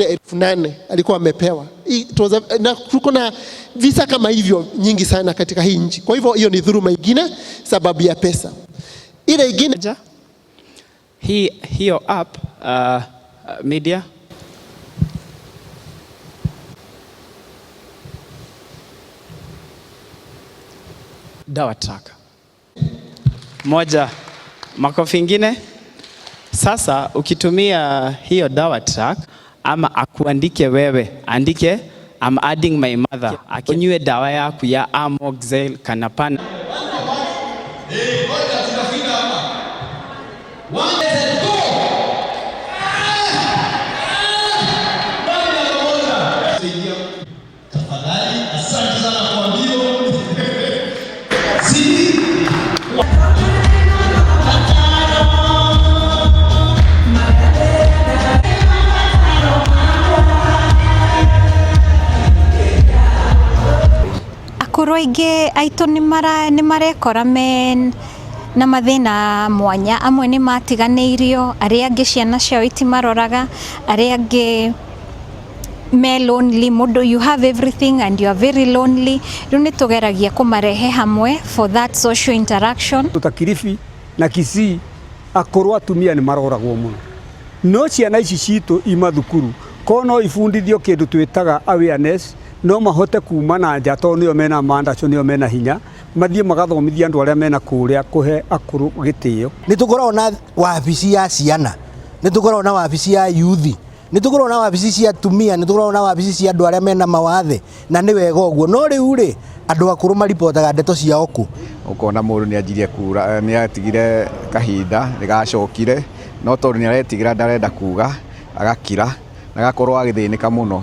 ile 8,000 alikuwa amepewa. Na tuko na visa kama hivyo nyingi sana katika hii nchi. Kwa hivyo hiyo ni dhuluma ingine sababu ya pesa. Ile ingine Hiyo app media Dawa Tracker. Moja, makofi ingine. Sasa ukitumia hiyo Dawa Track ama akuandike wewe, andike I'm adding my mother, akunywe dawa yaku ya Amoxil kana. Akũrũ aingĩ aitũ nĩ marekora me na mathĩna mwanya. Amwe nĩ matiganĩirio, arĩa angĩ ciana ciao itimaroraga, arĩa angĩ me lonely. Mũndũ, you have everything and you are very lonely. Rĩu nĩ tũgeragia kũmarehe hamwe for that social interaction. Ta Kilifi na Kisii akũrũ atumia nĩ maroragwo mũno, no ciana ici citũ i mathukuru ko no ibundithio kĩndũ twĩtaga awareness, no mahote kuma na nja tondũ nĩo mena mandaco, nĩo mena hinya, mathiĩ magathomithia andũ arĩa mena kũrĩa kũhe akũrũ gĩtĩo. Nĩ tũkoragwo na wabici ya ciana, nĩ tũkoragwo na wabici ya yuthi, nĩ tũkoragwo na wabici cia atumia, nĩ tũkoragwo na wabici cia andũ arĩa mena mawathe, na nĩ wega ũguo. No rĩu rĩ, andũ akũrũ maripotaga ndeto ciao kũ? Ũkona mũndũ nĩ anjirie kura, nĩ atigire kahinda nĩ gacokire, no tondũ nĩ aretigĩra ndarenda kuga, agakira na agakorwo agĩthĩnĩka mũno.